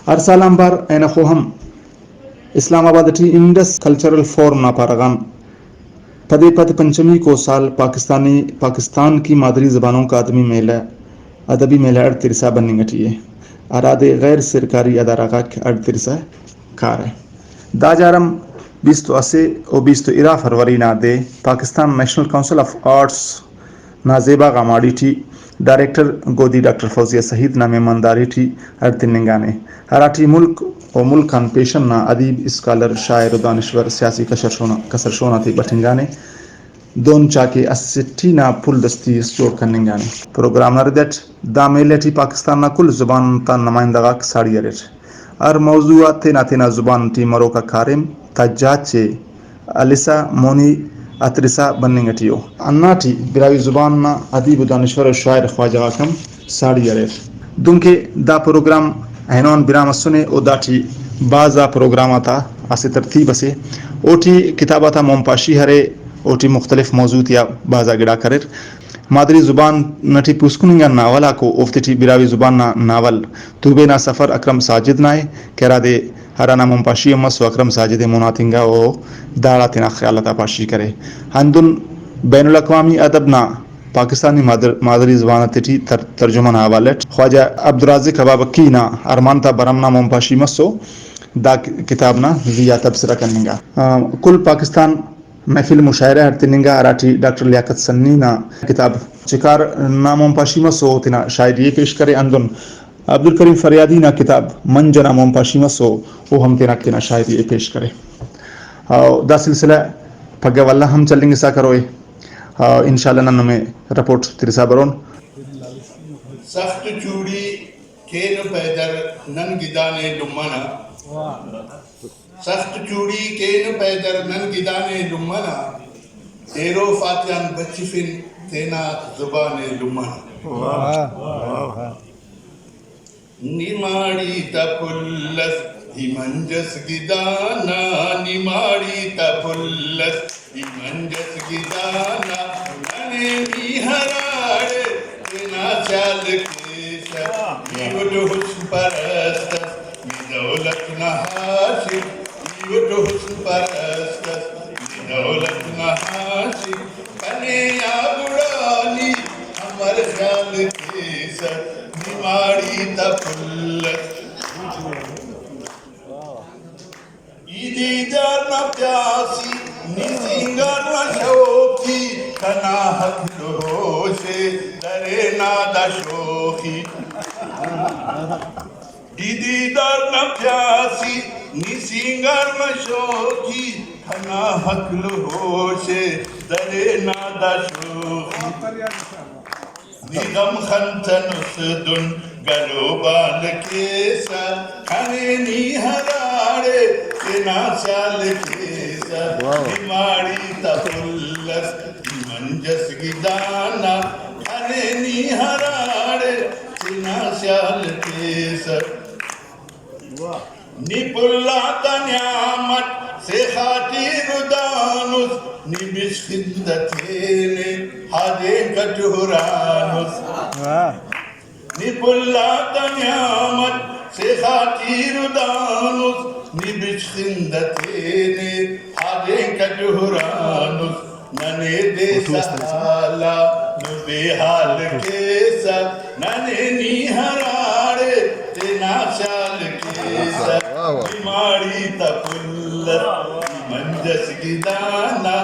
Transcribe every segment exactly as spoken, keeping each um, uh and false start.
ہر سال آنبار اینخو ہم اسلام آباد ٹی انڈس کلچرل فورم نا پارہ غان پدے پد پنچمیکو سال پاکستانی، پاکستان کی مادری زبانوں کا ادبی میلہ، ادبی میلہ اڈ ترسا بننگ ٹی ءِ، ہرادے غیر سرکاری ادارہ غاک اڈ ترسا کارہ۔ دا جار ہم بیست و اسہ و بیست و ارا فروری نا دے Pakistan national council of arts نا زیبا غا ماڑی ٹی ڈائریکٹر گودی ڈاکٹر فوزیہ سعید نا مہمانداری ٹی اڈ تننگانے، ہراٹی ملک و ملک آن پیشن نا ادیب، اسکالر، شاعر و دانشور، سیاسی کسر شون، کسر شون آتے بٹنگانے، دون چاکہ اسٹی نا پھل دستی اس جوڑ کننگانے۔ پروگرام نا رد اٹ دا میلہ ٹی پاکستان نا کل زبان تا نمائندہ غاک ساڑی اریر۔ ہر موضوع آ تینا تینا زبان ٹی مروک آ کاریم تا جاچ ءِ ہلسا مونی ہترسا بننگ ٹی ءِ۔ ہنداٹی براہوئی زبان نا ادیب و دانشور و شاعر خواجہ غاک ہم ساڑی اریر۔ دنکہ دا پروگرام اینو آن بنا مسنے و داٹی بھاز آ پروگرام آتا اسہ ترتیب اسے۔ اوٹی کتاب آتا مون پاشی ارے، اوٹی مختلف موضوع تیا بھاز آ گڑاک اریر۔ مادری زبان نا ٹی پوسکن انگا ناول آکو، اوفتے ٹی براہوئی زبان نا ناول توبے نا سفر اکرم ساجد نا ءِ کہ ہرادے ہرانا مون پاشی ہم مس و اکرم ساجد ءِ مون آ تنگا و داڑا تینا خیال آتا پاشی کرے۔ ہندن بین الاقوامی ادب نا پاکستانی مادر-، مادری زبان آتیٹی تر-، ترجمہ نا حوالہ اٹ خواجہ عبدالرازق حبابکی نا ارمان تا بھرم نا مون پاشی مسو، دا ک-، کتاب نا زی آ تبصرہ کننگا۔ آ، کل پاکستان محفل مشاعرہ اٹ تننگا، ہراٹی ڈاکٹر لیاقت سنی نا کتاب چکار نا مون پاشی مسو، تینا شاعری ءِ پیش کرے۔ ہندن عبدالکریم فریادی نا کتاب منجھ انا مون پاشی مسو، او ہم تینا، تینا شاعری ءِ پیش کرے۔ او دا سلسلہ پگہ ولدا ہم چلینگسا کروئے۔ آ، انشاءاللہ نن نمے رپورٹ ترسا برون۔ سخت چوڑی کین پیدر نن گدانے لمہ نا۔ سخت چوڑی کین پیدر نن گدانے لمہ نا۔ ایروف آتیان بچفن تینا زبان لمہ نا۔ نماڑی تا پھل اس ای منجس گدانا، نماڑی تا پھل اس ای منجس گدانا، ننے نی ہراڑے تینا سیال کیسہ، ای وٹ حسن پرست اس، ای دولت نا عاشق، ای وٹ حسن پرست اس، ای دولت نا عاشق، کنے آ گڑا نی امر خیال کیسہ، نماڑی تا پھل اس۔ ای دیدار نا پیاسی، نی سینگار نا شوقی، کنا حق ہوشے درے نا دا شوخی۔ ای دیدار نا پیاسی، نی سینگار نا شوخی، کنا حق ہوشے درے نا دا شوخی۔ نی غم خنتنس دن گلو بال کیسہ، کنے نی ہراڑے تینا سیال کیسہ۔ واہ۔ نماڑی تا پھل اس ای منجس گدانا، کنے نی ہراڑے تینا سیال کیسہ۔ نی پھل آتا نیام اٹ سیخا ٹی ردانس، نی بشخندہ تینے ہادینک اٹ ہرانس۔ واہ۔ نی پھل آتا نیام اٹ سیخا ٹی ردانس، نی بشخندہ تینے ہادینک اٹ ہرانس۔ ننے دے فوٹو اس تلسا۔ سالا نو بے حال کیسہ، ننے نی ہراڑے تینا سیال کیسہ۔ واہ، واہ۔ بیماری تا پھل اس ای منجس گدانا،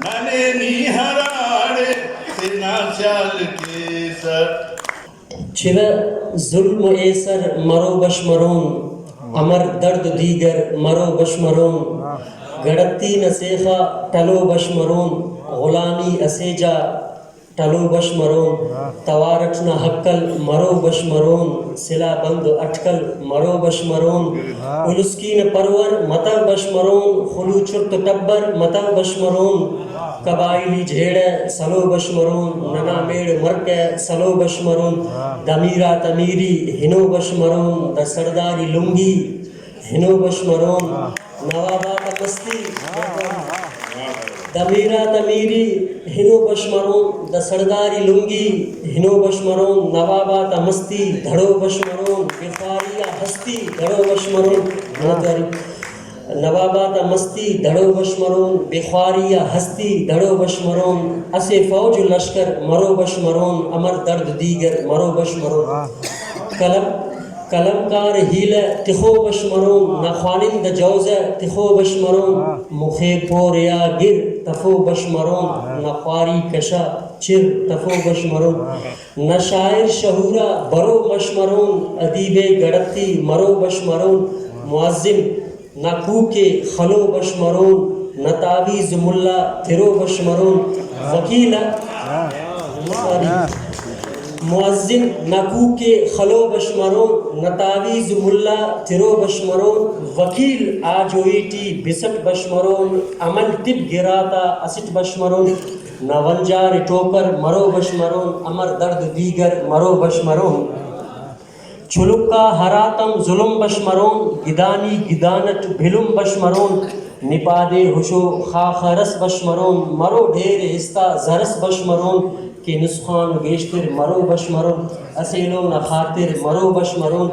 ننے نی ہراڑے تینا سیال کیسہ۔ چرہ ظلم و ایسر مرو بش مرون، امر درد دیگر مرو بش مرون، گڑتی نا سیخا ٹلو بش مرون، غلامی اسے جا ٹلو بش مرون، توار اٹ نا ہکل مرو بش مرون، سلاہ بند و اٹکل مرو بش مرون، الس کین پرور متو بش مرون، خلو چرت ٹبر متو بش مرون۔ قبائلی جھیڑہ سلو بش مرون، ننا میڑ مرکہ سلو بش مرون، دمیرات امیری ہنو بش مرون، دا سڑداری لنگی ہنو بش مرون، نواب آتا مستی، دمیرات امیری ہنو بش مرون، دا سڑداری لنگی ہنو بش مرون، نواب آتا مستی دھڑو بش مرون، بخاری ہستی دڑو بش مرون۔ منت واری۔ نواب آتا مستی دڑو بش مرون، بے خواری آ ہستی دڑو بش مرون، اسہ فوج و لشکر مرو بش مرون، امر درد دیگر مرو بش مرون۔ واہ۔ قلم، قلم کار ہیلہ تخو بش مرون، نہ خوانندہ جوزہ تخو بش مرون، واہ۔ مخے پوریا گر تفو بش مرون، واہ۔ نہ خواری کشا چر تفو بش مرون۔ واہ۔ نہ شاعر شعورا برو بش مرون، ادیب گڑتی مرو بش مرون، مؤذن نہ کوک خلو بش مرون، نہ تعویذ ملا ترو بش مرون، وکیل، سوری، مؤذن نہ کوک خلو بش مرون، نہ تعویذ ملا ترو بش مرون، وکیل آجوئی ٹی بسٹ بش مرون، عمل طب گراتا اسٹ بش مرون، نہ ونجار ٹوپر مرو بش مرون، امر درد دیگر مرو بش مرون۔ چلک آ ہراتم ظلم بش مرون، گدانی گدان اٹ بھلم بش مرون، نی پادے ہشو خاخر اس بش مرون، مرو ڈھیر استا زر اس بش مرون، کہ نسخان گیشتر مرو بش مرون، اسہ ایلو نا خاطر مرو بش مرون،